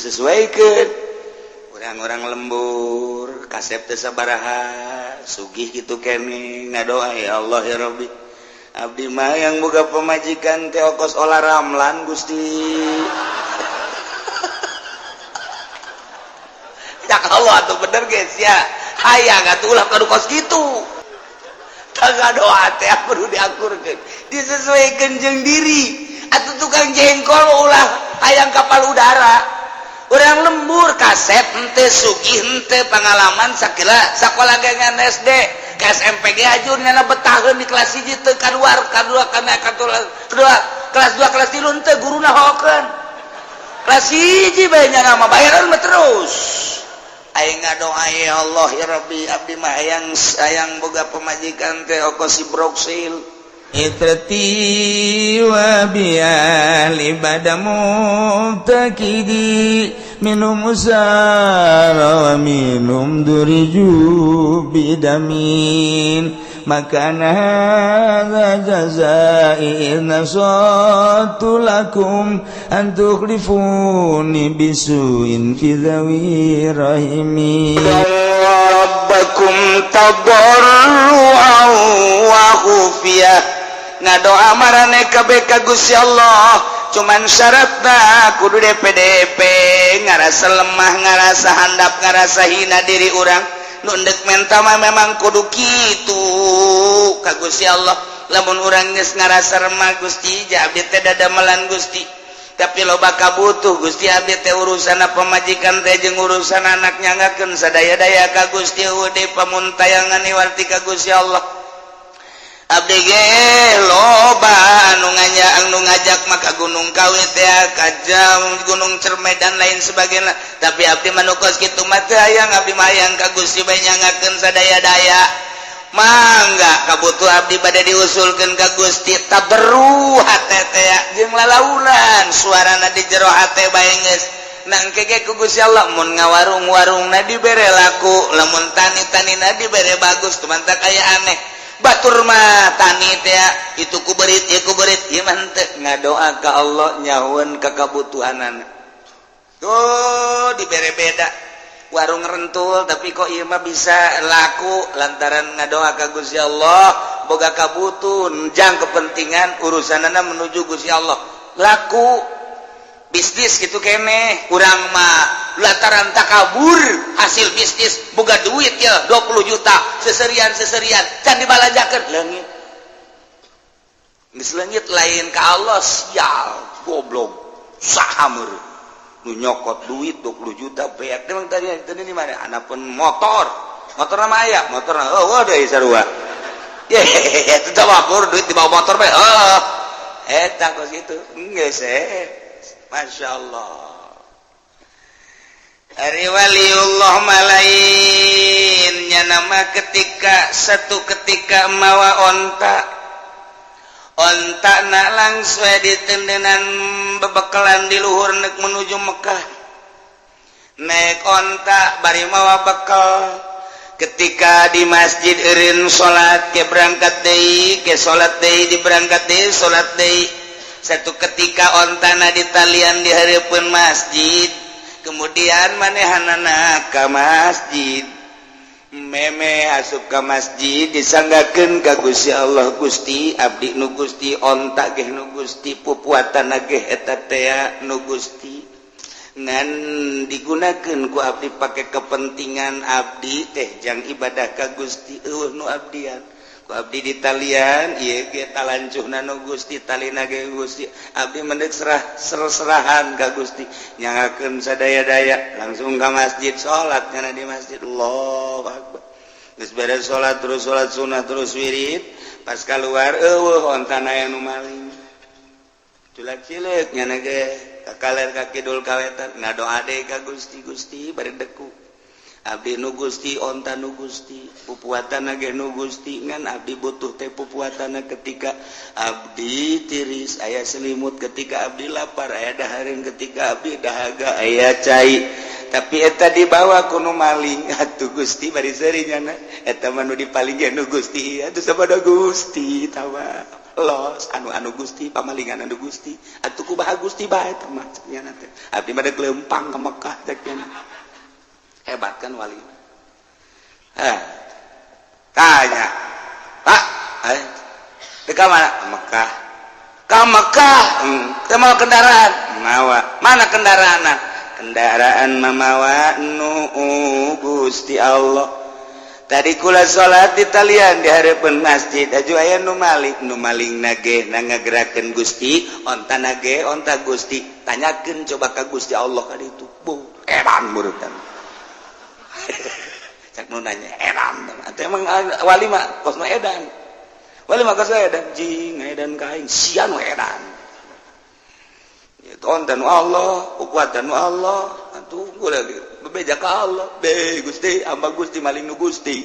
disesuaikan. Orang-orang lembur kasep teh sabaraha sugih gitu kene ngadoa, "Ya Allah, ya Rabbi, abdi mah hayang boga pamajikan teh kos Olla Ramlan, Gusti." Ya Allah atuh, bener guys ya, hayang atuh ulah kudu kos kitu. Tangga doa teh kudu diakurkeun, disesuaikan jeung diri atuh. Tukang jengkol ulah hayang kapal udara. Orang lembur kasep ente, sugih ente, pengalaman sakila sekolah gengan SD ke SMP ge ajur nyana betaheun di kelas 1 teu kaluar, kadua kana kedua, kelas 2, kelas 3 henteu, guruna hokeun. Kelas 1 bae nyana mah bayaran mah terus. Aing ngadoa, "Ya Allah, ya Rabbi, abdi mah hayang hayang boga pamajikan teh kos si Broksil." عترتي وبأهل بدا مبتكدي منهم سار ومنهم درجوا بدمين ما كان هذا جزائي إذ نصحت لكم أن تخلفوني بسوء في ذوي رحمي. ربكم تضرعا وخفية. Ngadoa marane kabeh ka Gusti Allah, cuman syaratna kudu DPDP, ngarasa lemah, ngarasa handap, ngarasa hina diri urang. Nu ndek menta mah memang kudu kitu ka Gusti Allah. Lamun urang geus ngarasa remah, "Gusti, ja abdi teh dadamelan, Gusti, tapi loba kabutuh, Gusti. Abdi teh urusan pamajikan teh jeung urusan anak, nyangakeun sadaya-daya ka Gusti, eueuh deui pamuntayangan iwarti ka Gusti Allah. Abdi ge loba anu nganya, anu ngajak maka Gunung Kawi teh, ka jam Gunung Cerme dan lain sebagainya, tapi abdi mah nu kos kitu mah teu hayang. Abdi mah hayang ka Gusti bae, nyangakeun sadaya-daya. Mangga kabutuh abdi bade diusulkeun ka Gusti." Tabarru hate teh jeung lalaunan suarana di jero hate bae geus nangke ge ku Gusti Allah. Mun ngawarung-warungna dibere laku, lamun tani-tanina dibere bagus. Teman tak aya aneh, batur mah tani teh itu ku berit ieu ku berit, ieu mah henteu. Ngadoa ka Allah, nyahueun ka kabutuhanana tuh dibere beda. Warung rentul, tapi kok ieu mah bisa laku lantaran ngadoa ka Gusti Allah, boga kabutuh jang kepentingan urusanana menuju Gusti Allah, laku bisnis gitu kene. Urang mah lantaran takabur, hasil bisnis boga duit ya 20 juta, seserian seserian can dibalanjakeun, leungit. Geus leungit lain ka Allah. Sial, goblok, saha meureun nu nyokot duit 20 juta beak? Emang tadi tadi di mana anak pun motor, motor nama aya motor, oh waduh, sarua ye itu mabur duit di bawah motor bae. Oh, eta kos kitu geus eh. Masya Allah. Ari waliullah malainnya nama ketika satu ketika mawa onta, onta nak langsung ditendenan bebekalan di luhur nek menuju Mekah, naik onta bari mawa bekal. Ketika di masjid eureun salat, ke berangkat deui, ke salat deui, di berangkat deui, salat deui. Satu ketika ontana ditalian di hareupeun masjid, kemudian manehanana ka masjid, meme asup ka masjid, disanggakeun ka Gusti Allah, "Gusti, abdi nu Gusti, onta ge nu Gusti, pupuatan ge eta tea nu Gusti, ngan digunakeun ku abdi pake kepentingan abdi teh jang ibadah ka Gusti. Eueuh nu abdian ku abdi ditalian ieu ge, talancuhna nu Gusti, talina ge Gusti. Abdi mendek serah serahan ka Gusti, nyangakeun sadaya-daya." Langsung ka masjid, salat nyana di masjid, Allahu akbar. Geus beres salat, terus salat sunah, terus wirid. Pas keluar, eueuh ontana anu maling. Culak cileuk nyana ge ka kaler, ka kidul, ka wetan, ngadoa deui ka Gusti. "Gusti, bari deku, abdi nu Gusti, onta nu Gusti, pupuatan ge nu Gusti, ngan abdi butuh teh pupuatan ketika abdi tiris aya selimut, ketika abdi lapar aya dahareun, ketika abdi dahaga aya cai, tapi eta dibawa ku nu maling. Atuh Gusti, bari seuri nyana, eta mah nu dipaling ge nu Gusti. Atuh sabada Gusti tawa." Los anu anu Gusti, pamalingan anu Gusti atuh, kumaha Gusti bae teh mah cek nyana teh. Abdi mah lempang ke Mekah, cek nyana. Hebat kan wali? Eh, tanya, "Pak, eh, di mana?" "Mekah." "Ke Mekah?" Teh mau kendaraan?" "Mawa." "Mana kendaraan?" "Kendaraan mamawa nu Gusti Allah. Tadi kula salat di talian di hadapan masjid, aju aya nu maling. Nu maling nage na ngagerakeun Gusti, onta nage onta Gusti. Tanyakeun coba ka Gusti Allah ka ditu." Bu, edan murutan. Cak nu nanya edan. Atuh emang wali mah kosna edan. Wali mah kosna edan, jing edan ka aing sia nu edan. Itu onta nu Allah, kuatan nu Allah. Atuh lagi bebeja ka Allah. Be Gusti, hamba Gusti, maling nu Gusti.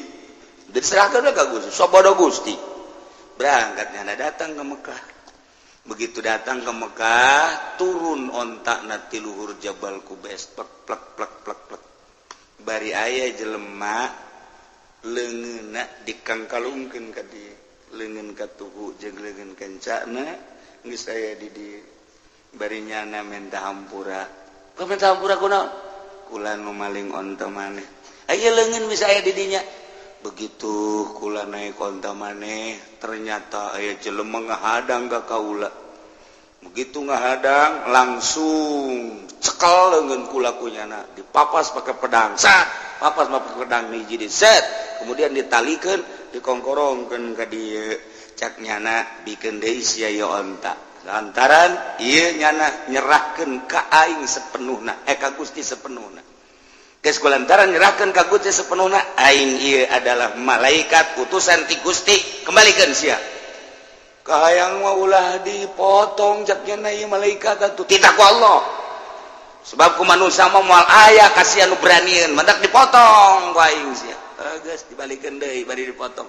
Diserahkan ka Gusti, sobodo Gusti. Berangkatnya datang ke Mekah. Begitu datang ke Mekah, turun onta na ti luhur Jabal Kubes, plek plek plek plek plek. Bari aya jelema leungeunna dikangkalungkeun ka dieu, leungeun katuhu jeung leungeun kencana geus aya di dieu. Bari nyana minta hampura. Kau minta hampura kunaon? Kula nu maling onta maneh. Aya leungeun bisa aya di dinya. Begitu kula naik onta maneh, ternyata aya jelema ngahadang ka kaula. Begitu ngahadang, langsung cekel leungeun kula ku nyana, dipapas pakai pedang. Sat, papas pakai pedang hiji di set, kemudian ditalikeun, dikongkorongkeun ka dieu. Cak nyana, "Bikeun deui sia ieu onta. Lantaran ieu nyana nyerahkeun ka aing sepenuhna, eh, ka Gusti sepenuhna. Geus kulantaran nyerahkeun ka Gusti sepenuhna, aing ieu adalah malaikat utusan ti Gusti, kembalikan sia." "Kahayang mah ulah dipotong," cak nyana, "ieu malaikat atuh." "Titah ku Allah, sebab ku manusia mah moal aya kasihan nu beranieun, mantak dipotong ku aing sia." Geus dibalikeun deui bari dipotong.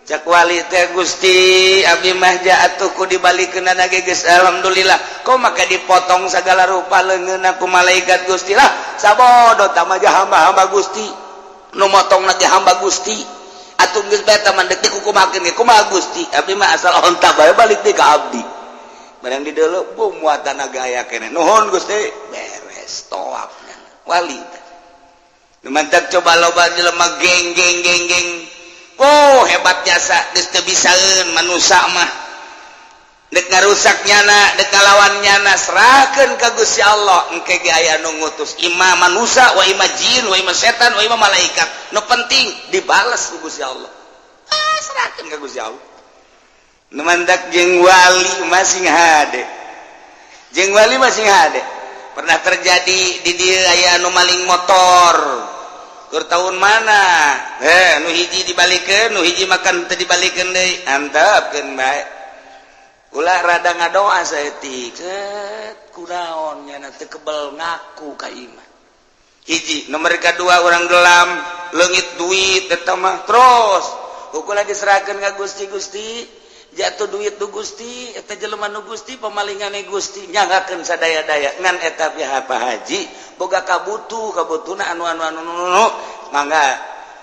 Cak wali teh, "Gusti, abdi mah atuh ku dibalikeun ge geus alhamdulillah, kok maka dipotong segala rupa leungeun ku malaikat Gusti lah. Sabodo tah mah, hamba-hamba Gusti nu motong ge hamba Gusti atuh. Geus bae tah mah, deuk dikukumakeun ge kumaha Gusti? Abdi mah asal onta bae balik deui ka abdi." Barang di deuleu bu muatan aya keneh. "Nuhun Gusti." Beres tawaf wali teh. Nu mantak coba loba jelema geng geng geng geng. Oh, hebat jasa, geus teu bisaeun manusia mah. Dek ngarusak nyana, dek ngalawan nyana, serahkeun ka Gusti Allah. Engke ge aya nu ngutus, ima manusia wa ima jin wa ima setan wa ima malaikat, nu penting dibales ku Gusti Allah. Ah, serahkeun ka Gusti Allah. Nu mantak jeung wali masing hade, jeung wali masing hade. Pernah terjadi di dieu aya anu maling motor. Keur tahun mana? Eh, nu hiji dibalikeun, nu hiji makan teu dibalikeun deui. Antepkeun bae. Ulah rada ngadoa saeutik. Set, kunaon nyana teu kebel ngaku ka imah. Hiji, nomor kedua orang gelam, leungit duit eta mah terus. Kula diserahkeun ka Gusti. Gusti, jatuh duit nu Gusti, eta jelema nu Gusti, pemalingane Gusti, nyanggakeun sadaya-daya. Ngan eta pihak Pak Haji boga kabutuh, kabutuhna anu anu anu anu, mangga.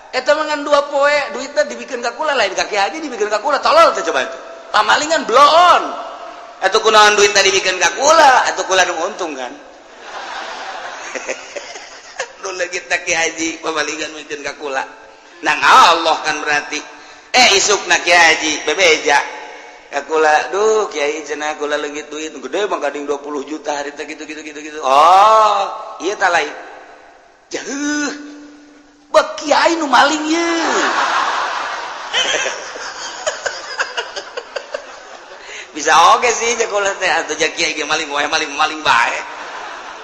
Eta mah ngan 2 poe duitna dibikeun ka kula, lain ka Ki Haji, dibikeun ka kula. Tolol teh coba itu pamalingan bloon atuh. Kunaon duitna dibikeun ka kula? Atuh kula nu untung kan nu leungit Ki Haji, pamalingan mikeun ka kula nang Allah kan berarti. Eh, isukna Ki Haji bebeja ka kula, "Duh Kiai," cenah, "kula leungit duit gede mah kading 20 juta hari teh," gitu gitu gitu gitu. Oh iya, tak lain jauh bek kiai nu maling ye. Bisa oke sih cek kula teh, atuh ja kiai ge maling wae, maling maling bae.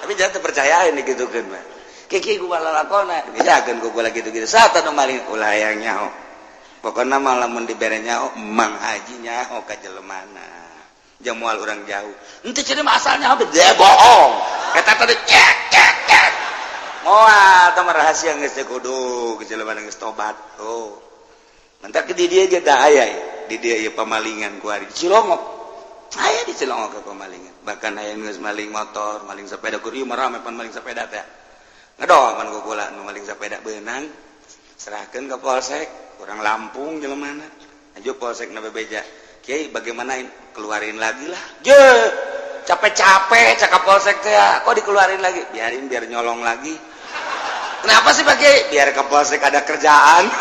Tapi jangan terpercaya ini gitu kan mah. Kiai ku lalakona dibejakeun ku kula gitu-gitu. Saat nu maling ulah hayang nyaho. Pokoknya malah mun dibere nyaho, Mang Haji nyaho ka jelemana. Jamual orang jauh. Henteu cenah mah asalnya habis dia bohong. Eta tadi cek cek cek. Moal tah mah rahasia, geus teh kudu ke jelemana geus tobat. Oh. Mantak di dieu ge da aya di dieu ieu pamalingan ku ari Cilongok. Aya di Cilongok ke pamalingan. Bahkan aya geus maling motor, maling sepeda, kur ieu mah rame pan maling sepeda teh. Ngedoh pan ku kula nu maling sepeda beunang. Serahkeun ke polsek, orang Lampung jelemana. Aju polsek na bebeja. Kiai bagaimana, keluarin lagi lah. Je capek-capek cakap polsek teh, kok dikeluarin lagi? Biarin, biar nyolong lagi. Kenapa sih, Pak Kiai? Biar ke polsek ada kerjaan.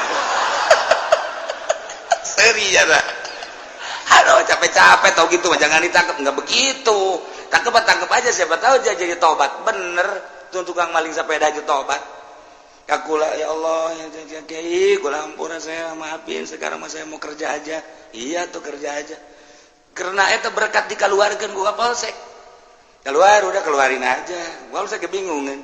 Seri ya. Aduh, capek-capek tau gitu, jangan ditangkap. Nggak begitu, tangkep tangkep aja, siapa tahu dia jadi tobat. Bener tuh, tukang maling sepeda aja tobat. Kakula, ya Allah ya, ya, Kiai, kula ampura, saya maafin, sekarang mah saya mau kerja aja. Iya tuh, kerja aja, karena itu berkat dikeluarkan gua polsek. Keluar, udah keluarin aja. Gua saya kebingungan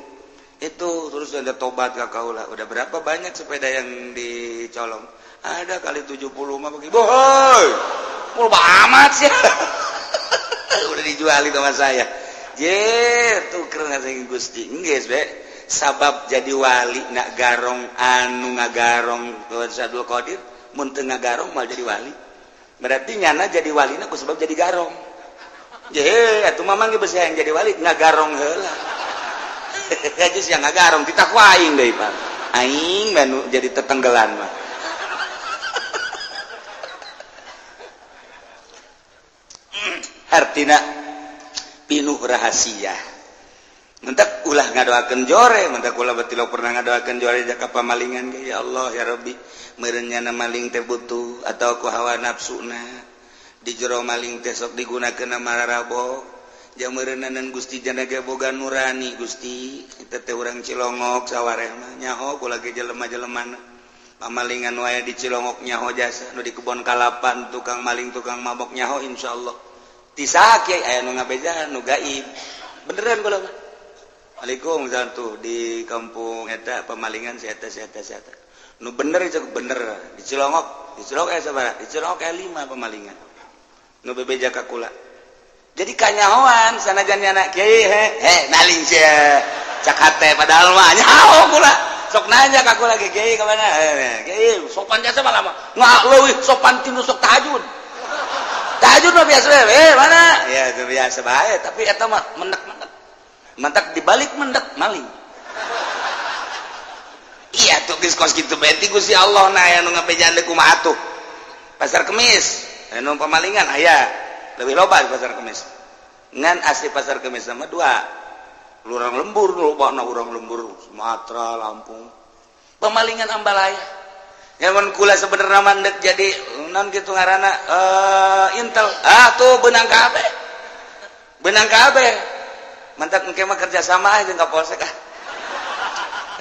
itu. Terus ada tobat ke kaula. Udah berapa banyak sepeda yang dicolong? Ada kali 70 mah. Begitu, boy, mau amat sih, udah dijualin sama saya. Je tuh keren Gusti. Geus be sabab jadi wali nak garong, anu ngagarong Abdul Qadir mun teu ngagarong mal jadi wali. Berarti nyana jadi wali ku sebab jadi garong. Je atuh mamang ge yang jadi wali ngagarong heula aja sih. Ngagarong kita ku aing deui, Pak, aing manu jadi tetenggelan mah. Artina pinuh rahasia. Mentak ulah ngadoakeun jore, mentak ulah batilo pernah ngadoakeun jore jaka pamalingan ge. Ya Allah ya Rabbi, meureun nyana maling teh butuh atau ku hawa nafsuna. Di jero maling teh sok digunakeun mararabok. Jang meureunanan Gusti jana ge boga nurani. Gusti, eta teh urang Cilongok sawareh mah nyaho kula ge jelema-jelemana. Pamalingan wae di Cilongok nyaho jasa nu di kebon kalapan, tukang maling, tukang mabok nyaho insyaallah. Ti saha, Kiai? Aya nu ngabejaan nu gaib beneran kula mah. Waalaikumsalam. Tuh di kampung eta pemalingan si eta, si eta, si eta. Nu bener itu bener di Cilongok, di Cilongok eh sabaraha? Di Cilongok aya lima pemalingan. Nu bebeja ka kula. Jadi kanyahoan sanajan nyana kiai, he he maling sia cak hate, padahal mah nyaho kula. Sok nanya ka kula ge, kiai ka mana? Eh, kiai sopan jasa malah mah. Nggak leuwih sopan tinu sok tahajud. Tahajud mah biasa, eh mana? Ya itu biasa bae, tapi eta mah mendak-mendak. Mantak dibalik mendak maling. Iya tuh, geus kos kitu bae ti Gusti Allah. Nah, aya nu ngabejaan deui kumaha atuh? Pasar Kemis anu pemalingan aya lebih loba di Pasar Kemis. Ngan asli Pasar Kemis sama dua urang lembur, loba na urang lembur, Sumatera, Lampung. Pemalingan ambalaya. Ya mun kula sebenarnya mandek jadi non gitu ngaranna intel. Ah tuh benang kabeh. Benang kabeh. Mantap, engke mah kerja sama aja ka polsek ah.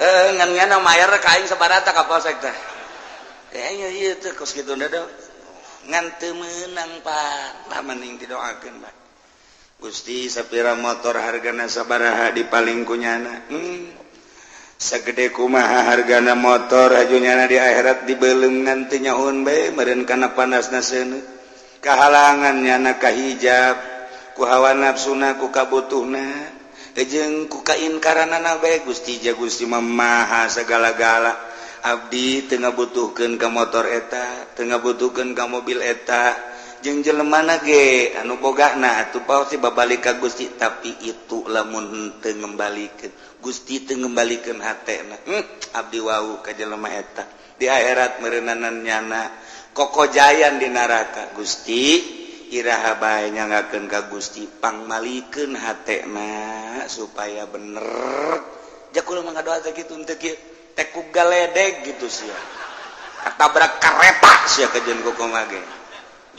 Eh, ngan nyana mayar ka aing sabarata ka polsek teh. Ya iya iya teh kos kitu da ngan teu meunang, Pak. Lah mending didoakeun, Pak. Gusti, sapira motor hargana sabaraha dipaling ku nyana. Segede kumaha hargana motor aju nyana di akhirat dibeuleum ngan teu nyahoun bae meureun kana panasna seuneu. Kahalangan nyana kahijab ku hawa nafsuna, ku kabutuhna jeung ku kainkaranana bae. Gusti, ja Gusti mah maha segala-gala. Abdi teu ngabutuhkeun ka motor eta, teu ngabutuhkeun ka mobil eta jeung jelemana ge anu bogana atuh pasti babalik ka Gusti. Tapi itu lamun teu ngembalikeun Gusti, teu ngembalikeun hatena, abdi wau ka jelema eta di akhirat meureunanan nyana kokojayan di neraka. Gusti, iraha bae nyanggakeun ka Gusti pangmalikeun hatena supaya bener. Ja kula mah ngadoa teh kitu, teu kieu teh ku galedeg gitu sia, katabrak kareta sia kajeun kumaha ge.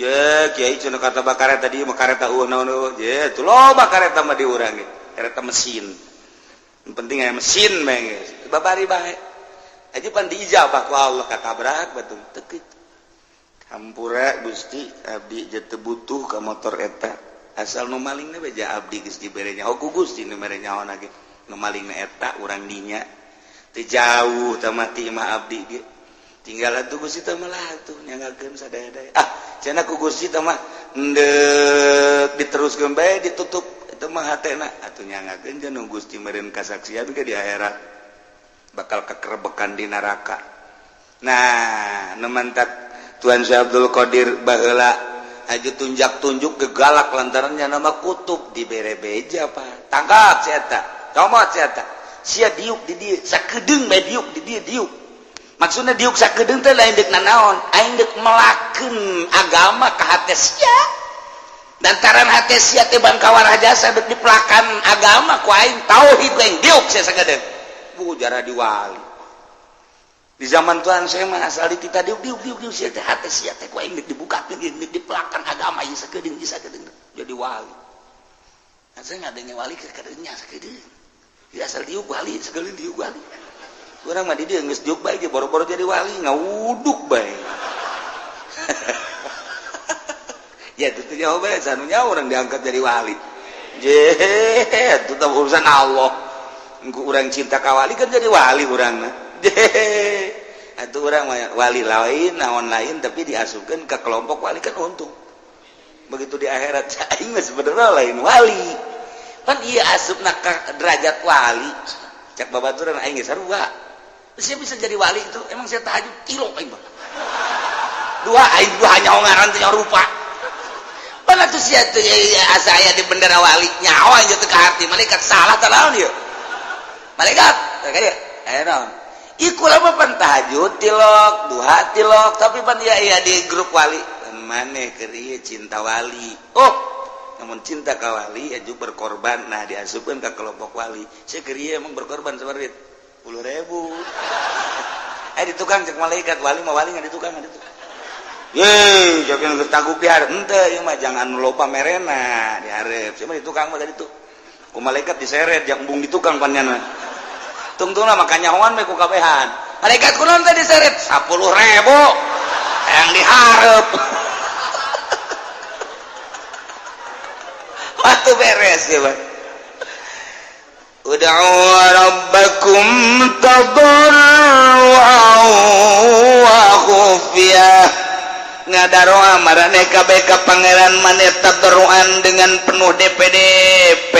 Je kiai cenah katabrak kareta di mah kareta eueuh naon eueuh. Je tuh loba kareta mah di urang ge, kareta mesin. Yang penting aya mesin bae geus babari bae aja pan diijabah ku Allah. Katabrak betul teu kitu. Hampura Gusti, abdi je teu butuh ka motor eta, asal nu malingna beja abdi geus dibere nyaho ku Gusti. Nu mere nyaho ge nu malingna eta urang dinya teu jauh tah mati mah abdi ge tinggal atuh. Gusti teh mah atuh nyanggakeun sadaya-daya. Ah cenah ku Gusti teh mah endek diteruskeun bae, ditutup itu mah hatena atuh. Nyanggakeun jeung Gusti meureun kasaksian ke di akhirat bakal kekerebekan di neraka. Nah, nu mantak Tuan Syekh Abdul Qadir baheula aju tunjak-tunjuk gegalak lantarannya nama kutub dibere beja, Pak, tangkap si eta, comot si eta, sia diuk di dieu sakedeung bae, diuk di dieu diuk. Maksudnya diuk sakedeung teh lain deuk nanaon, aing deuk melakeun agama ka hate sia. Lantaran hate sia teh bangkawarah jasa, deuk dipelakan agama ku aing, tauhid ku aing diuk sia sakedeung. Bu jara di wali. Di zaman Tuhan saya mah asal ditita diuk diuk diuk diuk sia teh, hate sia teh ku aing deuk dibukakeun, deuk dipelakan agama ieu sakedeung, ieu sakedeung jadi wali. Nah, saya ngadenge wali ke kadeungnya sakedeung. Di asal diuk wali, sakedeung diuk wali. Urang mah di dieu geus diuk bae ge boro-boro jadi wali, ngawuduk bae. Ya itu tuh jawabannya, sanunya orang diangkat jadi wali. Je, itu tuh urusan Allah. Engko urang cinta ka wali kan jadi wali urang mah. Je, atuh urang mah wali lain, naon lain, tapi diasupkeun ke kelompok wali kan untung. Begitu di akhirat aing mah sebenarnya lain wali. Pan ieu asupna ka derajat wali. Cek babaturan aing ge sarua. Saya bisa jadi wali itu emang saya tahajud kilo aing mah. Dua aing dua nyaho ngaran teh nyaho rupa. Pan atuh sia teh asa aya di bendera wali, nyaho aing teh ka hati malaikat salah tah naon ieu. Malaikat teh ka dieu. Aya naon? Ieu kula mah pan tahajud tilok, duha tilok, tapi pan ieu aya di grup wali. Maneh keur ieu cinta wali. Oh, namun cinta ka wali aju berkorban, nah diasupkeun ka kelompok wali. Saya keur ieu emang berkorban seperti 10.000. Eh di tukang cek malaikat wali mah wali nggak di tukang, nggak di tukang. Ye, jangan ketaguk di hareup henteu ieu mah, jangan loba merena di hareup. Sia mah di tukang mah tadi tuh. Ku malaikat diseret yang embung di tukang panjana. Tungtungna mah kanyahoan we ku kabehan. Malaikat kunaon teh diseret 10.000 yang di hareup. Waktu beres ya, Bang. Ud'u rabbakum tadarru'an wa khufyah. Ngadaroa maraneh kabeh ka pangeran maneh tadarruan dengan penuh DPDP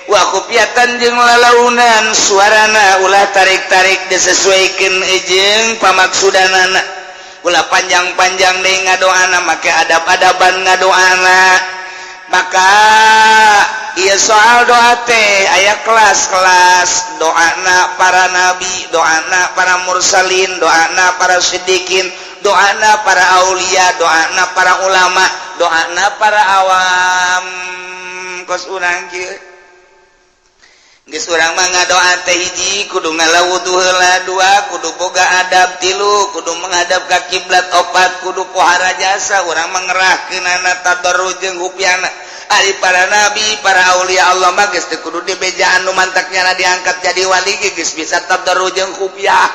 wa khufyatan jeung lalaunan suarana, ulah tarik-tarik, disesuaikan jeung pamaksudanana, ulah panjang-panjang deui ngadoana, make adab-adaban ngadoana. Maka iya, soal doa teh aya kelas-kelas, doana para nabi, doana para mursalin, doana para sidikin, doana para aulia, doana para ulama, doana para awam kos urang kieu. Geus urang mah ngadoa teh hiji kudu ngalawudu heula, dua kudu boga adab, tilu kudu menghadap ka kiblat, opat kudu pohara jasa urang mengerahkeunana tadarru jeung hupiana. Ari para nabi, para aulia Allah mah geus teu kudu dibejaan, nu mantaknya diangkat jadi wali ge geus bisa tadarru jeung khufiah.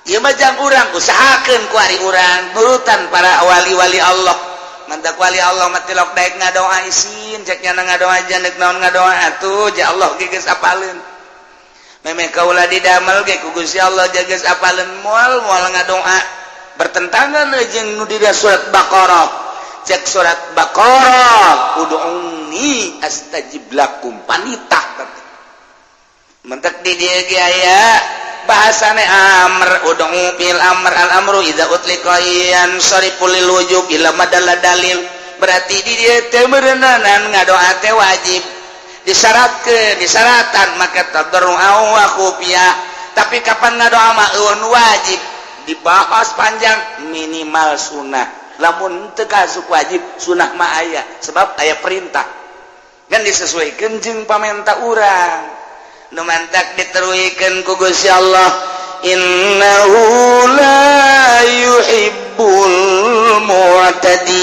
Ieu mah jang urang usahakeun ku ari urang nurutan para wali-wali Allah. Mantak wali Allah mah tilok daek ngadoa isin, cek nyana ngadoa jan deuk naon ngadoa atuh ja Allah ge geus apaleun. Memeh kaula didamel ge ku Gusti Allah ja geus apaleun, moal moal ngadoa bertentangan jeung nu di surat Baqarah. Cek surat Baqarah, ud'uni astajib lakum, panitah. Mentek di dieu ge aya bahasane amr, ud'u bil amr, al amru idza utliqa yansarifu lil wujub ila madalla dalil. Berarti di dieu teh meureunanan ngadoa teh wajib, disyaratkeun, disyaratan maka tadarru wa khufiyah. Tapi kapan ngadoa mah eueun wajib dibahas panjang, minimal sunnah. Lamun teu kasuk wajib, sunnah mah aya, sebab aya perintah kan disesuaikan jeung pamenta urang. Nu mantak diteruikeun ku Gusti Allah, innahu la yuhibbul mu'tadin.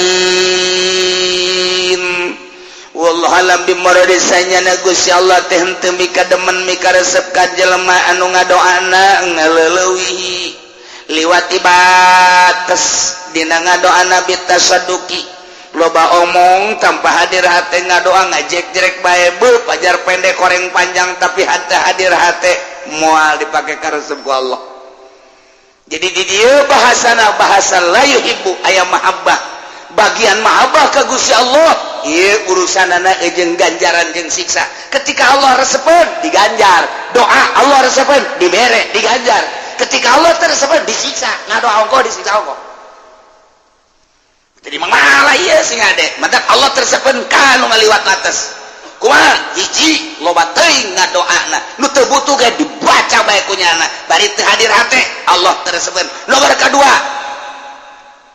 Wallahu alam bimuradi, sanyana Gusti Allah teh henteu mika demen, mika resep ka jelema anu ngadoana ngaleuleui, liwati bates dina ngadoana, bitasadduki, loba omong tanpa hadir hate, ngadoa ngajek-jerek bae, beuh pajar pendek koreng panjang, tapi hate hadir hate, moal dipake karesep ku Allah. Jadi di dieu bahasana bahasa la yuhibbu, aya mahabbah, bagian mahabbah ka Gusti Allah. Ieu urusanana jeung ganjaran jeung siksa. Ketika Allah resepeun diganjar doa, Allah resepeun dibere, diganjar. Ketika Allah teu disiksa, ngadoa ongkoh disiksa ongkoh. Jadi malah iya sing ade, mantak Allah tersepen ka nu ngaliwat atas. Kumaha? Hiji, loba teuing ngadoana, nu teu butuh ge dibaca bae ku nyana, bari teu hadir hate, Allah teu resepeun. Nomor kedua,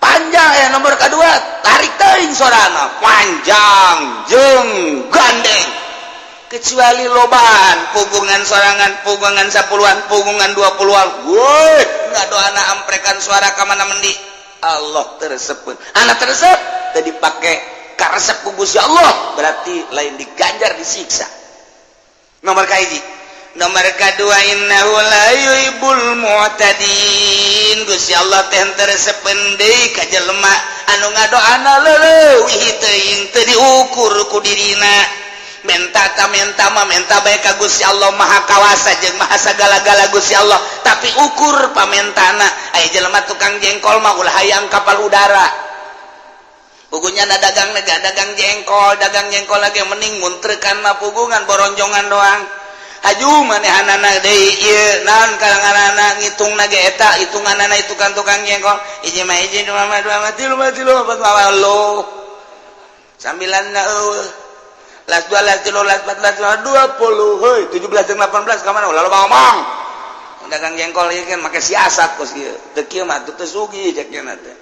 panjang ya. Nomor kedua, tarik teuing sorana panjang jeung gandeng, kecuali lobaan pugungan sorangan, pugungan 10-an, pugungan 20-an, woi, ngadoana amprekan suara ka mana mendi, Allah teu resepeun. Anak teu resep teu dipake karesep ku Gusti Allah, berarti lain diganjar, disiksa. Nomor kahiji. Nomor kedua, innahu la yuhibbul mu'tadin. Gusti Allah teh teu resepeun deui ka jelema anu ngadoana leuwih teuing, teu diukur ku dirina. Menta ta menta mah menta bae ka Gusti Allah, Maha Kawasa jeung Maha sagala-gala Gusti Allah, tapi ukur pamentana. Aya jelema tukang jengkol mah ulah hayang kapal udara. Pugunya na dagang nega dagang jengkol, dagang jengkol lagi mending muntrekan mah pugungan boronjongan doang. Haju manehanana deui ieu naon kalanganana, ngitungna ge eta hitunganana itu kan tukang jengkol, hiji mah hiji, dua mah dua mah, tilu mah tilu, opat mah lo, sambilan na eueuh, las dua, las tilu, las empat, las lima, 20. Hei, 17 jeung 18 ka mana? Ulah loba ngomong. Dagang jengkol ieu kan make siasat kos kieu, teu kieu mah teu sugih cek nya teh.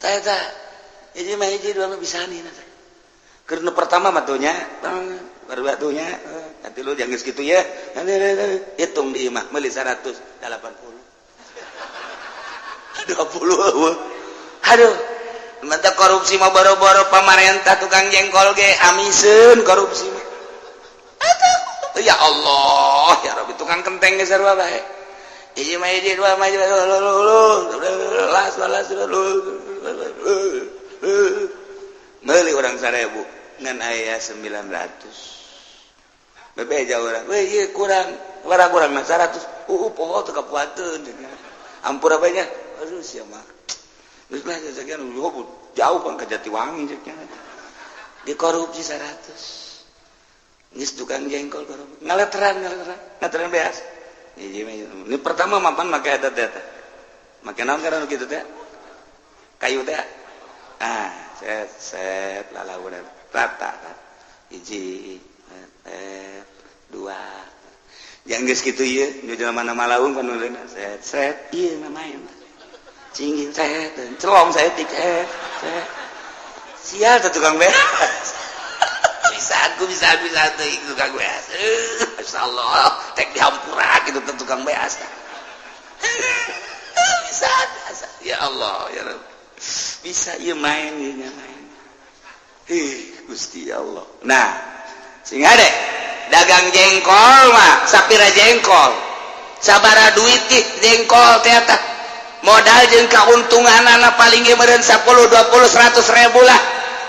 Tah, eta hiji mah hiji, dua mah bisa nih teh. Keur nu pertama mah tuh nya, baru batunya nanti lu jangan segitu ya, hitung di imah meuli 180 20. Aduh, mantap. Korupsi mah boro-boro pamarentah, tukang jengkol ge amiseun korupsi mah. Aduh, ya Allah ya Rabbi, tukang kenteng ge sarua bae. Hiji mah hiji, dua mah las las, meuli urang 1000 ngan aya 900. Bebeja urang, weh, ieu kurang, warang kurang mah 100. Poho teu kapuateun, ampura bae nya. Aduh, sia mah geus lah sekian, jauh bang ke Jatiwangi cek nya. Dikorupsi 100. Geus tukang jengkol korupsi, ngaleteran, ngaleteran, ngaleteran beas. Hiji mah ini pertama mapan make eta teh, make naon karena kitu teh, kayu teh. Ah, set set, lalaunan rata hiji, dua, yang geus kitu ieu nu jelema mana malaung panuleuna, set set, ieu mah main cinggin, set celong saeutik, set set. Sial teh tukang beas. Bisa aku, bisa, bisa teh tukang beas. Masyaallah, tek dihampura gitu teh tukang beas. Bisa, bisa, ya Allah ya Rabb, bisa ieu main, ieu main. Ih, Gusti Allah. Nah, sing deh dagang jengkol mah sapira jengkol, sabara duit ih jengkol teh. Modal jeung keuntungan anak paling ge meureun 10, 20, 100 ribu lah,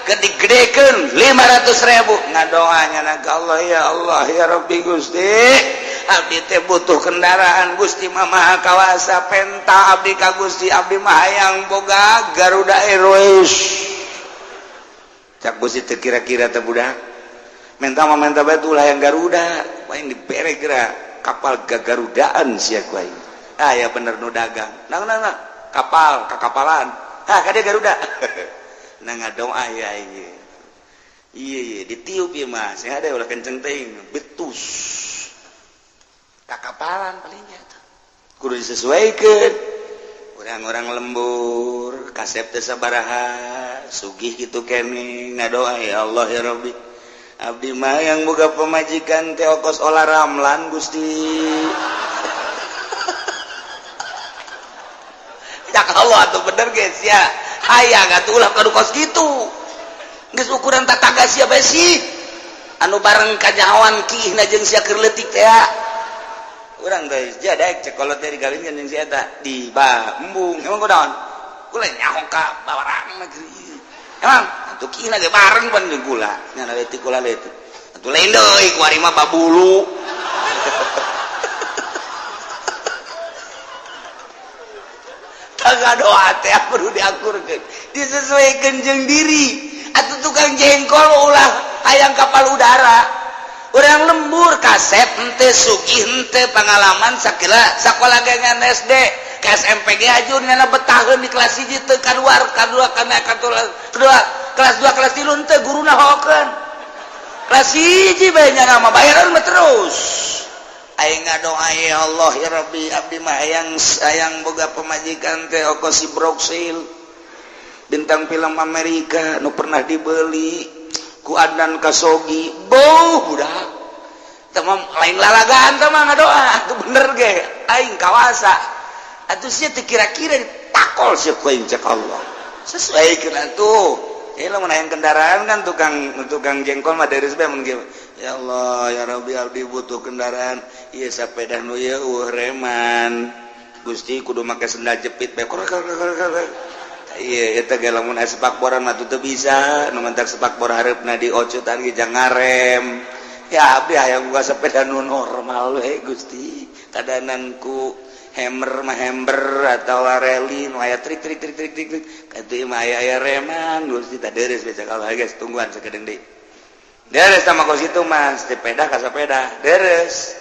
gede-gedekeun 500 ribu. Ngadoanya na ka Allah, ya Allah ya Rabbi, Gusti, abdi teh butuh kendaraan. Gusti mah Maha Kawasa, penta abdi ka Gusti, abdi mah hayang boga Garuda Airways. Cak Gusti teh, kira-kira teh budak menta mah menta bae, ulah yang Garuda, paling dibere geura kapal gagarudaan sia ku aing. Ah ya, bener nu dagang nah nah nah kapal kakapalan, ah kade Garuda. Nah, ngadoa ya, iya iya iya, ditiup ya mas ya, ada ulah kenceng teuing, betus kakapalan palingnya tuh kudu disesuaikan. Orang-orang lembur kasep teh sabaraha sugih gitu kene, ngadoa, ya Allah ya Rabbi, abdi mah yang boga pemajikan teh kos Olla Ramlan, Gusti. Ya Allah atuh, bener guys ya, hayang atuh ulah kadu kos kitu, geus ukuran tataga sia bae sih, anu bareng kanyahoan kihna jeung sia keur leutik teh. Urang teh jadaek cek kolot teh digawinkeun jeung si eta di ba embung. Emang kunaon kula nyaho ka bawarang negeri, emang atuh kihna ge bareng pan jeung kula nya, leutik kula leutik atuh, lain deui kuari mah babulu. Tangga doa teh perlu diakurkeun, disesuaikan jeung diri. Atuh tukang jengkol ulah hayang kapal udara. Orang lembur kasep henteu, sugih henteu, pengalaman sakila sakola ge ngan SD ke SMP ge ajun ngana betaheun di kelas 1 teu kaluar, kadua kana kedua kelas 2, kelas 3 henteu, guruna hokeun. Kelas hiji bae nya mah, bayaran mah terus. Aing ngadoa, "Ya Allah, ya Rabbi, abdi mah hayang hayang boga pamajikan teh oko si Broksil, bintang film Amerika nu pernah dibeli ku Adnan Kasogi." Boh, budak teman lain lalagaan teh mah ngadoa tuh bener ge aing kawasa atuh. Sia teu kira-kira takol sia ku aing, cek Allah sesuai tuh. Ini lamun hayang kendaraan kan, tukang tukang jengkol mah dari bae mun, "Ya Allah, ya Rabbi, abdi butuh kendaraan ieu, sepeda nu ieu euweuh reman, Gusti, kudu make sendal jepit bae." Iya, eta ge lamun aya sepakboran mah teu bisa, nu mantak sepakbor hareupna diocutan ge jang ngarem. "Ya abdi hayang boga sepeda nu normal we, Gusti, kadanan ku hammer mah hammer atau rally nu aya trik trik trik trik trik trik katu mah aya aya reman, Gusti." Tah, deres baca kalau guys, tungguan sakedeung deui. Deres sama kos itu mah sepeda ka sepeda deres,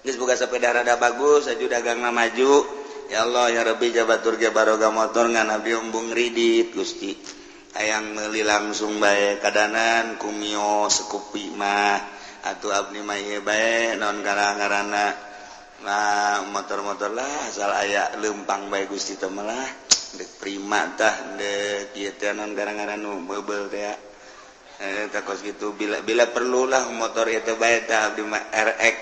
geus boga sepeda rada bagus aju, dagangna maju. "Ya Allah, ya Rabbi, jabatur ge baroga motor ngan abdi embung ridit, Gusti, hayang meuli langsung bae, kadanan ku Mio Scoopy mah atuh abdi mah ieu bae, naon ngaranna. Nah, motor-motor lah, asal aya lempang bae, Gusti." Teh malah dek Prima tah, dek ieu teh naon ngaran nu meubel teh, eh tah kos gitu. Bila bila perlu lah motor itu bae tah, abdi mah RX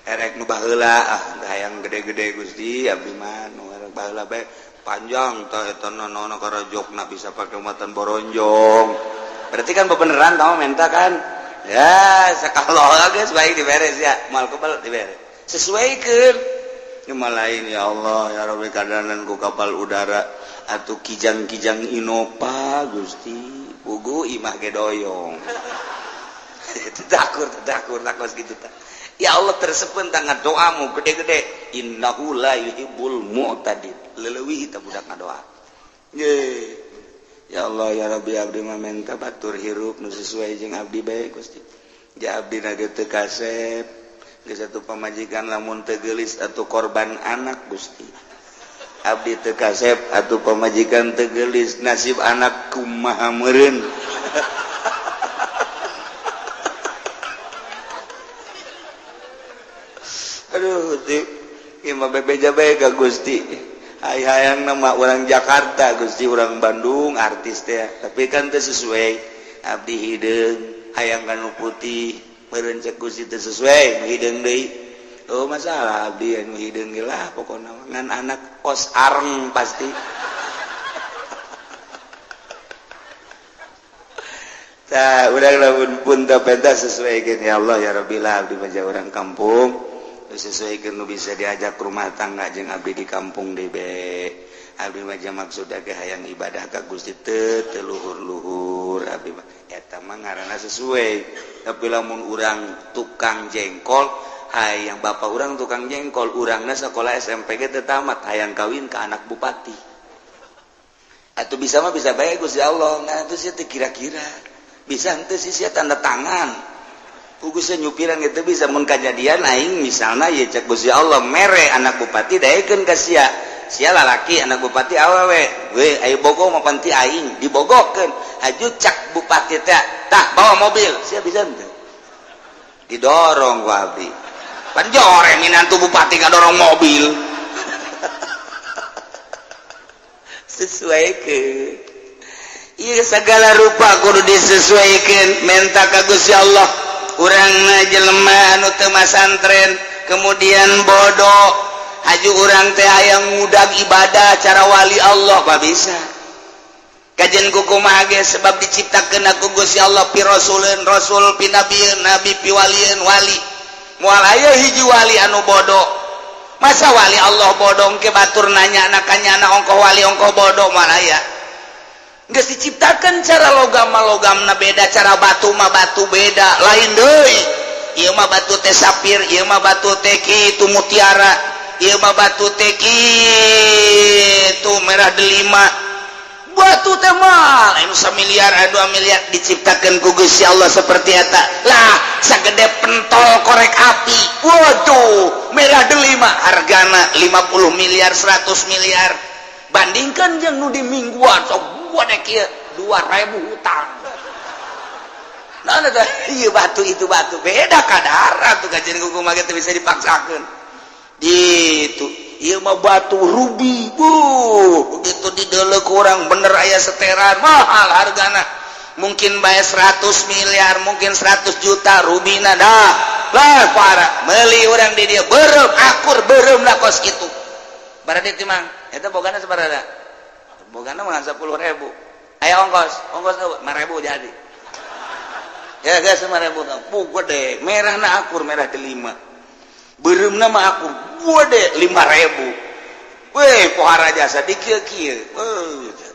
RX nu baheula, ah hayang gede-gede, Gusti, abdi mah nu RX baheula bae, panjang tah eta naon karajokna bisa pake muatan boronjong. Berarti kan beneran kamu minta kan ya, kalau geus baik diberes ya, moal kebel diberes, sesuaikan lain. "Ya Allah, ya Rabbi, kadanan ku kapal udara atau kijang-kijang Innova, Gusti, pugu imah ge doyong." Takur takur takos gitu ta. Ya Allah tersepen tangan doamu gede-gede, innahu la yuhibbul mu'tadin, leleuwih ta budak ngadoa ye. "Ya Allah, ya Rabbi, abdi mah menta batur hirup nu sesuai jeung abdi bae, Gusti. Ja abdi na teu kasep geus satu pamajikan lamun teu geulis atau korban anak, Gusti. Abdi teu kasep atau pamajikan teu geulis, nasib anak kumaha meureun?" Aduh, Gusti, ieu mah bebeja bae ka Gusti. Hay hayang nama orang Jakarta, Gusti, orang Bandung, artis teh, tapi kan teu sesuai. Abdi hideung, hayang kanu putih meureun, cek Gusti teu sesuai, nu hideung deui. Oh, masalah abdi anu hideung ge lah pokona ngan anak kos areng pasti. Tah, urang lamun pun teu penta sesuaikeun, "Ya Allah, ya Rabbi lah, abdi mah orang kampung, sesuaikan nu bisa diajak rumah tangga jeung abdi di kampung debe. Abdi mah maksud ge hayang ibadah ka Gusti, teu teu luhur-luhur abdi mah." Eta mah ngaranna sesuai. Tapi lamun urang tukang jengkol, hayang bapak urang tukang jengkol, urangna sekolah SMP ge teu tamat, hayang kawin ke anak bupati atau bisa mah bisa bae, Gusti Allah. Nah, itu sih kira-kira bisa henteu sih sia tanda tangan Gusti nyupiran gitu bisa. Mun kajadian aing misalnya ya, cek Gusti Allah mere anak bupati, daekeun ka sia, sia lalaki, anak bupati awewe we, ayo bogo mah panti aing dibogokeun, haju cak bupati teh, "Tah, bawa mobil sia," bisa henteu? Didorong ku abdi pan, jore minantu bupati ngadorong mobil. Sesuai ke. Iya, segala rupa kudu disesuaikan menta ka Gusti Allah. Urang jelema anu teu masantren kemudian bodoh, haju urang teh hayang ngudag ibadah cara wali Allah, apa bisa kajian kukumaha ge, sebab diciptakeun ku Gusti Allah pi rasuleun rasul, pi nabieun nabi, pi walieun wali. Moal aya hiji wali anu bodoh. Masa wali Allah bodoh? Ke batur nanya nakanya ongkoh wali ongkoh bodoh, moal aya. Geus diciptakan cara logam mah logamna beda, cara batu mah batu beda, lain deui. Ieu mah batu teh sapir, ieu mah batu teh kitu mutiara, ieu mah batu teh kitu merah delima. Batu teh mah lain samiliar, 2 miliar diciptakan ku Gusti Allah seperti eta lah, sagede pentol korek api. Waduh, merah delima hargana 50 miliar, 100 miliar. Bandingkan jeung nu di mingguan sok gua dek ieu 2000 hutang. Nah, iya batu itu batu beda kadar tuh, kajian hukum mah bisa dipaksakan gitu. Iya mah batu ruby bu, begitu di kurang bener aya seteran mahal, hargana mungkin bayar 100 miliar, mungkin 100 juta rubina. Dah lah, para beli orang di dia beureum, akur beureum lah kos itu. Berarti timang itu bogana sabaraha? Bogana mah 10.000, aya ongkos ongkos 5.000 jadi ya guys, 5.000. Bu, gede merah na akur, merah delima, beureumna mah akur gede, 5.000. Weh, pohara jasa di kieu kieu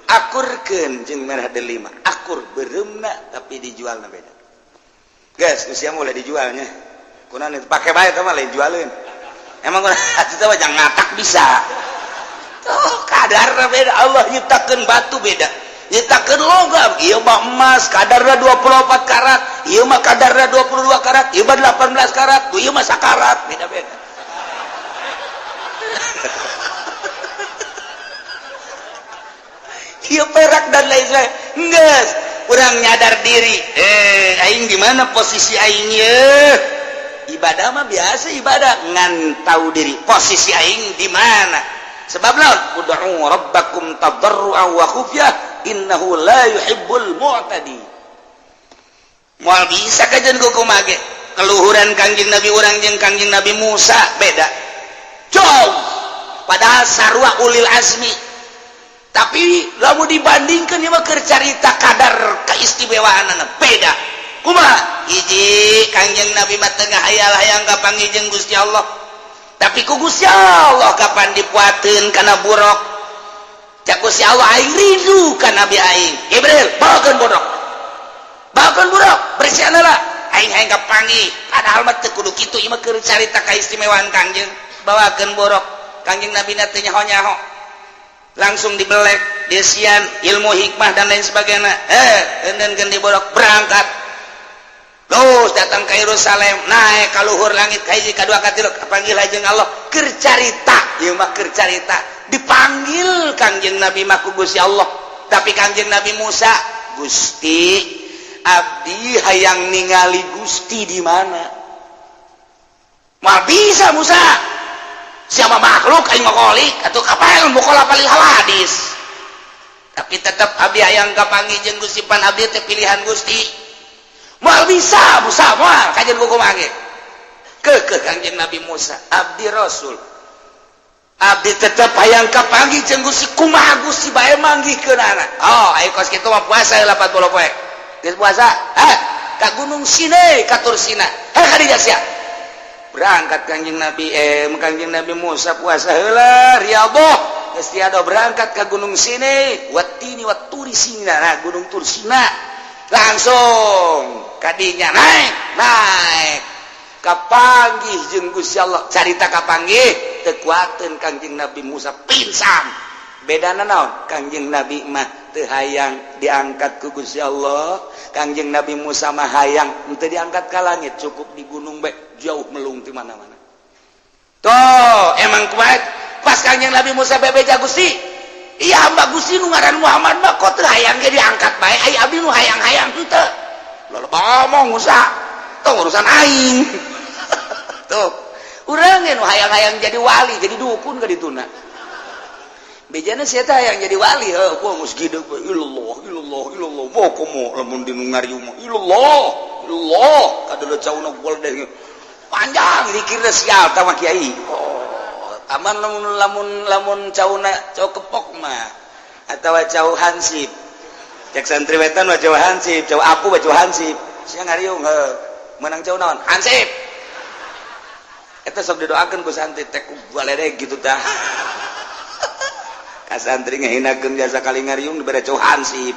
akurkeun jeung merah delima, akur beureumna, tapi dijualna beda guys. Usia mulai dijualnya kunaon itu pake bae mah lain jualeun. Emang kunaon itu mah jangan ngatak bisa tuh, kadarna beda. Allah nyiptakeun batu beda, nyiptakeun logam. Ieu mah emas kadarna 24 karat, ieu mah kadarna 22 karat, ieu mah 18 karat, ieu mah sakarat, beda-beda. Ieu perak dan lain sebagainya. Geus, urang nyadar diri, eh, aing di mana posisi aing ye? Ibadah mah biasa ibadah, ngan tahu diri posisi aing di mana. Sebab lawan ud'u rabbakum tadarruan wa khufyah innahu la yuhibbul mu'tadi. Moal bisa kajian kumaha ge keluhuran Kangjeng Nabi urang jeung Kangjeng Nabi Musa beda jauh, padahal sarua ulil azmi. Tapi lamun dibandingkan ieu mah keur carita kadar keistimewaan beda. Kumaha? Hiji, Kangjeng Nabi mah teu ngahayal hayang kapanggih jeung Gusti Allah, tapi ku Gusti Allah kapan dipuateun kana buraq. Cak Gusti Allah, aing rindu ka Nabi aing Jibril, bawakeun buraq, bawakeun buraq, bersihan lah, aing hayang kapanggih. Padahal mah teu kudu kitu, ieu mah keur carita kaistimewaan Kangjeng. Bawakeun buraq, Kangjeng Nabi na teu nyaho-nyaho, langsung dibelek desian ilmu hikmah dan lain sebagainya. Eh, dan di buraq berangkat terus datang ke Yerusalem, naik ka luhur langit kahiji, kadua, katilu, kapanggil jeung Allah. Keur carita ieu mah, keur carita dipanggil Kangjeng Nabi mah ku Gusti Allah. Tapi Kangjeng Nabi Musa, "Gusti, abdi hayang ningali Gusti di mana?" Moal bisa Musa, siapa makhluk, aing ngokolik atau kapal mukhalafah lil hawadis. Tapi tetap abdi hayang kapanggih jeung Gusti, pan abdi teh pilihan Gusti. Moal bisa Musa, moal kajian kumaha ge. Keukeuh Kangjeng Nabi Musa, "Abdi Rasul, abdi tetep hayang kapanggih jeung Gusti. Kumaha Gusti bae manggihkeunana?" "Oh, ayo kos kitu mah puasa 80 poe. Geus puasa eh ka Gunung Sinai, ka Tur Sina. Heh, ka dieu sia." Berangkat Kangjeng Nabi, eh, Kangjeng Nabi Musa puasa heula, riyadhah, geus tiada, berangkat ke Gunung Sinai, watini waturi Sina. Nah, Gunung Tur Sina langsung kadinya naik naik, kapanggih jeung Gusti Allah. Carita kapanggih, teu kuateun Kangjeng Nabi Musa, pingsan. Bedana naon? Kangjeng Nabi mah teu hayang diangkat ku Gusti Allah, Kangjeng Nabi Musa mah hayang henteu diangkat ka langit, cukup di gunung bae, jauh melung di mana-mana. Tuh emang kuat. Pas Kangjeng Nabi Musa bebeja, "Gusti, iya hamba Gusti nu ngaran Muhammad mah kok teu hayang ge diangkat bae, ai abdi nu hayang-hayang henteu." Lalu ngomong Musa, "Tuh urusan aing." Tuh urang nu hayang-hayang jadi wali, jadi dukun ka dituna. Bejana sia teh hayang jadi wali, heuh, gua geus gede, ilallah ilallah ilallah, mau komo lamun di nu ngariung mah ilallah ilallah, kadeuleut cauna gol deh panjang dikirna sial tah mah kiai. Oh, aman lamun lamun lamun cauna cau kepok mah atawa cau hansip. Cek santri wetan mah cau hansip, cau aku mah cau hansip. Sia ngariung heuh, menang cau naon? Hansip. Eta sok didoakeun ku santri teh ku baledeg gitu tah. Ka santri ngahinakeun jasa kali ngariung dibere cau hansip.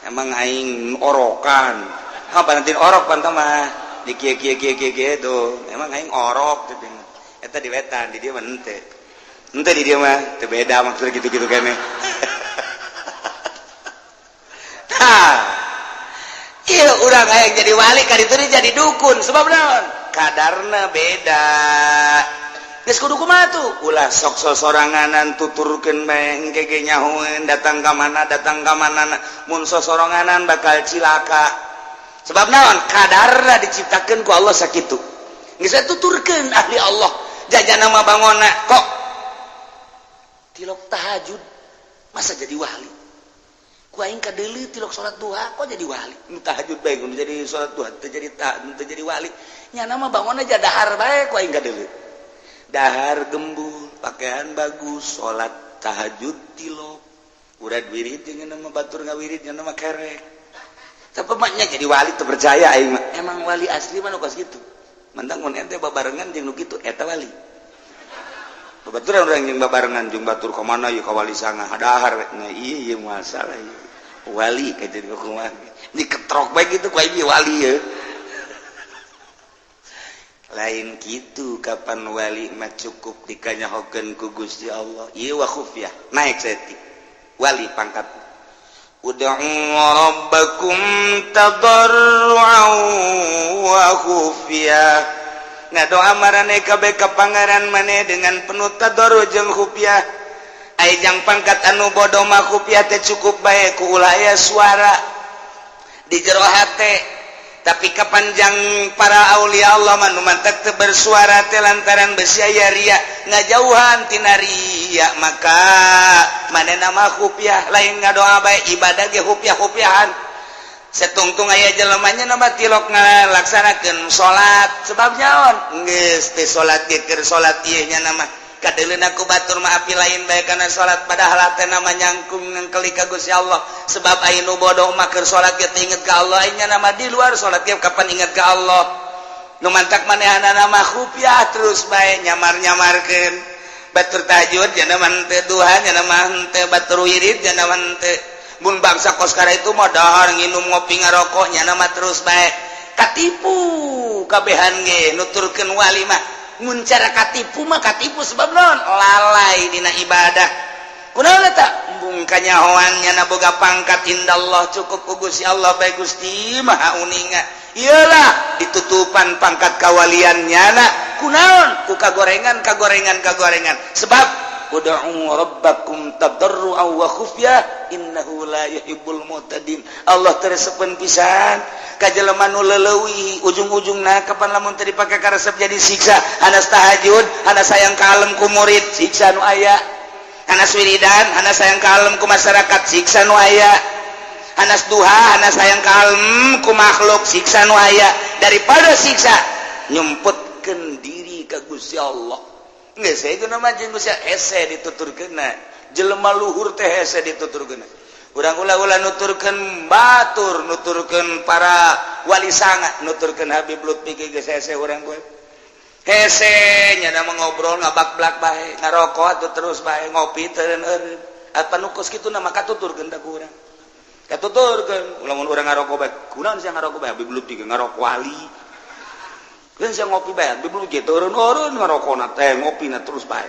Emang aing orokan? Ha, panantin orok pan mah di kieu kieu kieu kieu kieu tuh. Emang aing orok gitu. Eta di wetan, di dieu mah henteu. Henteu di dieu mah teu beda maksudnya gitu-gitu kene. Tah. Ieu urang hayang jadi wali, ka ditu jadi dukun, sebab naon? Kadarna beda. Geus kudu kumaha tuh? Ulah sok sosoranganan, tuturkeun bae engke ge nyahoeun datang ka mana, datang ka mana. Mun sosoranganan bakal cilaka. Sebab naon? Kadarna diciptakeun ku Allah sakitu. Geus tuturkeun ahli Allah, jajan nama bangona kok tilok tahajud masa jadi wali. Ku aing kadeuleu tilok salat duha kok jadi wali. Nu tahajud bae nu jadi salat duha teu jadi, teu jadi wali. Nya nama bangona aja dahar bae ku aing kadeuleu. Dahar gembul, pakaian bagus, salat tahajud tilok. Urad wirid jeung nama batur ngawirid nya nama kerek. Tapi maknya jadi wali teu percaya aing mah. Emang wali asli mah nu kos kitu. Mentang mun ente babarengan jeung nu kitu, eta wali. Babaturan urang jeung babarengan jeung batur ka mana ieu, ka wali sanga dahar we. Nah, iya ieu masalah ieu. Wali ka jadi kumaha? Diketrok bae kitu ku aing wali ye. Lain gitu, kapan wali mah cukup dikanyahokeun ku Gusti Allah. Ieu wa khufyah, naik saeutik. Wali pangkat. Ud'u rabbakum tadarru'an wa khufyah. Ngadoa marane kabeh ka Pangeran maneh dengan penuh tadarru jeung khufyah. Ai jang pangkat anu bodoh mah khufyah teh cukup bae ku ulah aya suara di jero hate. Tapi kapanjang para aulia Allah mah nu mantak teu bersuara teh lantaran besi aya ria, ngajauhan tina ria, maka manehna mah khufyah. Lain ngadoa bae, ibadah ge khufyah-khufyahan. Setungtung aya jelemanya nama tilok ngalaksanakeun salat, sebab nyaon geus teh salat ge keur salat ieu nya nama kadeuleuna ku batur mah api lain bae kana salat, padahal teh nama nyangkung ngengkeli ka Gusti Allah. Sebab aya nu bodoh mah keur salat ge teu inget ka Allah, nya nama di luar salat ge kapan inget ka Allah. Nu mantak manehanana mah khufyah terus bae, nyamar-nyamarkeun. Batur tahajud nya nama henteu, duha nya nama henteu, batur wirid nya nama henteu. Mun bangsa koskara itu mah dahar, nginum, ngopi, ngarokok, nya nama terus bae. Katipu kabehan ge nuturkeun wali mah. Mun cara katipu mah katipu, sebab non lalai dina ibadah. Kunaon eta? Embung kanyahoan nya boga pangkat indallah, cukup ku Gusti Allah bae. Gusti Maha uninga. Iyalah, ditutupan pangkat kawalian nyana kunaon? Ku kagorengan, kagorengan, kagorengan. Sebab ud'u rabbakum tadarru'an wa khufyah innahu la yuhibbul mu'tadin. Allah teresepeun pisan ka jelema nu leuwih ujung-ujungna. Kapan lamun teu dipake karesep jadi siksa. Hanas tahajud, hanas sayang kalem ku murid, siksa nu aya. Hanas wiridan, hanas sayang kalem ku masyarakat, siksa nu aya. Hanas duha, hanas sayang kalem ku makhluk, siksa nu aya. Daripada siksa, nyumputkeun diri ka Gusti Allah. Geus itu nama jeung Gusti hese dituturkeunna. Jelema luhur teh hese dituturkeunna. Urang ulah-ulah nuturkeun batur, nuturkeun para wali sanga, nuturkeun Habib Lutfi ge geus hese. Urang gue hese nya nama ngobrol ngabak-blak bae, ngarokok atuh terus bae, ngopi teu eureun. Apa nu kos kitu nama katuturkeun da ku urang? Katuturkeun lamun urang ngarokok bae, kunaon sia ngarokok bae? Habib Lutfi ge ngarokok wali. Kan sia ngopi bae, Habib Lutfi turun-turun ngarokona teh, ngopina terus bae.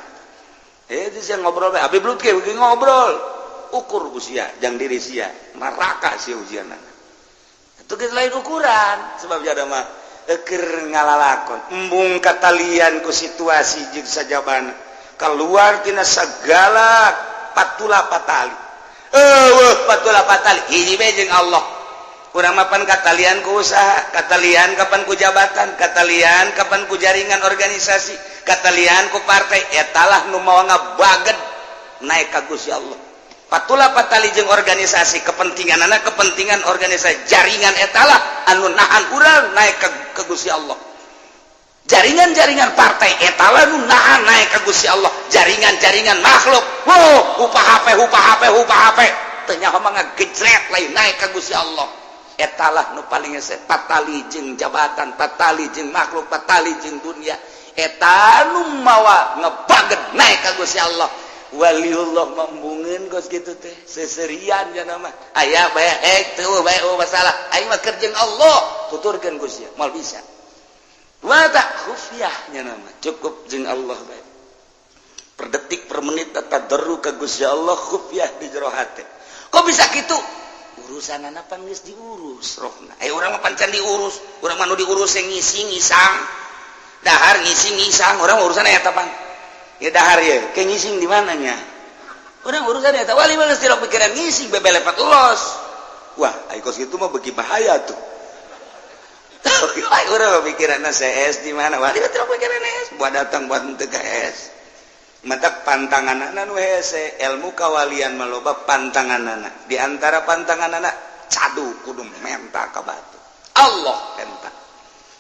Eh, itu sia ngobrol bae, Habib Lutfi ge ngobrol. Ukur ku sia, jang diri sia, neraka sia ujianna. Itu geus lain ukuran, sebab jada mah keur ngalalakon. Embung katalian ku situasi jeung sajabana. Keluar tina segala patula patali. Eueuh patula patali, hiji bae jeung Allah. Kurang mapan katalian ku usaha, katalian kapan ku jabatan, katalian kapan ku jaringan organisasi, katalian ku partai, etalah nu mawa ngabaget naik ka Gusti Allah. Patula patali jeung organisasi, kepentingan anak, kepentingan organisasi, jaringan, etalah anu nahan urang naik ke Gusti Allah. Jaringan-jaringan partai etalah nu nahan naik ke Gusti Allah. Jaringan-jaringan makhluk, wow, hupa HP, hupa HP, hupa HP, teu nyaho mah ngagejret lain naik ke Gusti Allah. Etalah nu paling hese. Patali jeung jabatan, patali jeung makhluk, patali jeung dunia, eta nu mawa ngebaget naik ka Gusti Allah. Waliullah membungeun kos kitu teh seserian nya mah aya bae, ek teu bae, oh masalah aing mah keur jeung Allah, tuturkeun Gusti moal bisa. Wa tak khufyah nya nama cukup jeung Allah bae, per detik per menit tadarru ka Gusti Allah, khufyah di jero hate. Kok bisa kitu? Urusan anak pan geus diurus rohna. Eh, urang mah pan can diurus. Urang mah nu diurus yang ngising ngisang, dahar ngising ngisang. Urang urusan eta pan ya dahar ya ke ngising di mananya. Urang urusan eta. Wali mah geus tidak pikiran ngising, bebelepat los. Wah, ai kos kitu mah beuki bahaya tuh. Urang pikiran CS di mana wali betul pikiran S buat datang buat untuk ke S mata pantangan nu hese. Ilmu kawalian maloba pantangan anak. Di antara pantangan anak cadu kudu menta ka batu Allah menta.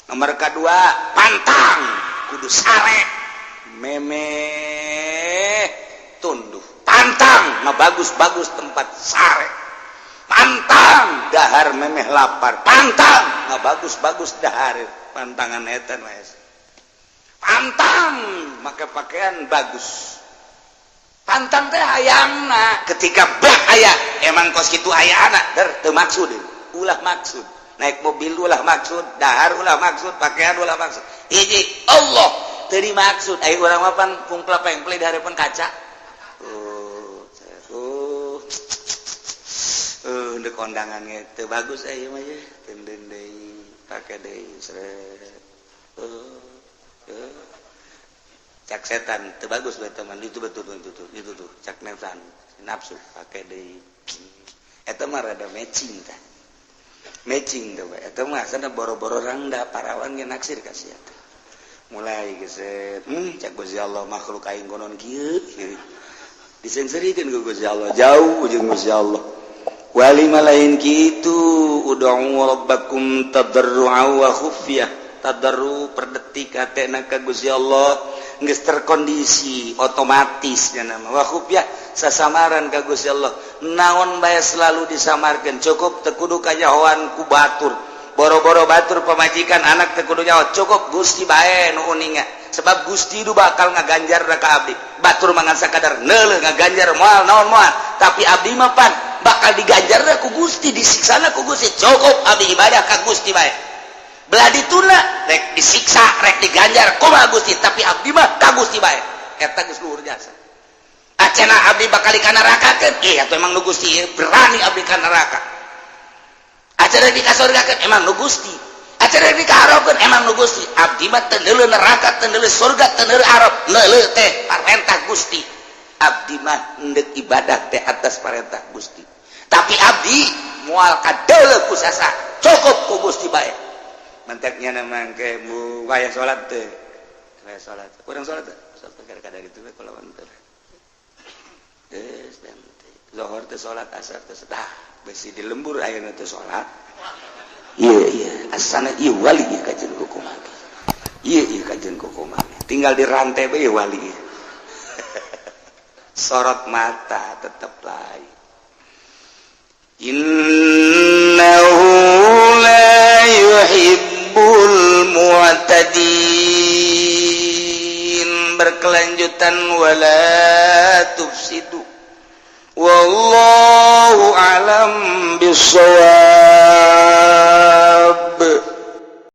Nomor kedua, pantang kudu sare memeh tunduh, pantang bagus-bagus tempat sare, pantang dahar memeh lapar, pantang nggak bagus-bagus dahar. Pantangan eta wes, pantang make pakaian bagus, pantang teh hayangna ketika bah aya emang kos kitu aya anak der teu maksud, ulah maksud naik mobil, ulah maksud dahar, ulah maksud pakaian, ulah maksud hiji Allah teu dimaksud. Ayo urang mah pan pungpla pengple di hadapan kaca. Oh, ndek kondangan teu bagus aya mah ye tenden deui, pake deui seret. Cak setan teu bagus bae teman itu, betul itu tuh, itu tuh cak nafsan nafsu, pake deui. Eta mah rada matching tah, matching tuh. Eta mah sana boro-boro rangda, parawan ge naksir ka sia. Mulai geset, cak Gusti Allah, makhluk aing konon kieu diseungseurikeun ku Gusti Allah, jauh jeung Gusti Allah. Wali mah lain kitu. Ud'u rabbakum tadarru'a wa khufyah. Tadarru per detik hatena ka Gusti Allah geus terkondisi otomatis nya nama, wa khufyah sasamaran ka Gusti Allah. Naon bae selalu disamarkeun, cukup teu kudu kanyahoan ku batur, boro-boro batur, pamajikan, anak teu kudu nyaho, cukup Gusti bae nu uninga, sebab Gusti itu bakal ngaganjar ka abdi. Batur mangan sakadar neuleuh, ngaganjar moal naon moal, tapi abdi mah pan bakal diganjar ku Gusti, disiksana ku Gusti. Cukup abdi ibadah ka Gusti bae, belah dituna rek disiksa rek diganjar kumaha Gusti, tapi abdi mah ka Gusti bae. Eta geus luhur jasa. Acena abdi bakal di nerakakeun, eh atuh emang nu Gusti, berani abdi ka neraka. Acara di kasurgakeun, emang nu Gusti. Acara di kaarobkeun, emang nu Gusti. Abdi mah teu neuleuh neraka, teu neuleuh surga, teu neuleuh arob, neuleuh teh parentah Gusti. Abdi mah endek ibadah teh atas parentah Gusti, tapi abdi moal kadeuleuh ku sasa, cukup ku Gusti bae. Menteknya nama ke mu waya salat teh, waya salat kurang salat teh, salat kadar itu kalau teh geus dan zuhur teh salat, asar teh dah besi di lembur ayeuna teh salat. Iya iya, asana ieu wali ieu kajen kumaha, iya iya kajen kumaha, tinggal di rantai bae wali. Sorot mata tetap lain. Innahu la yuhibbul mu'tadin. Berkelanjutan, wala tufsidu, wallahu alam bisawab.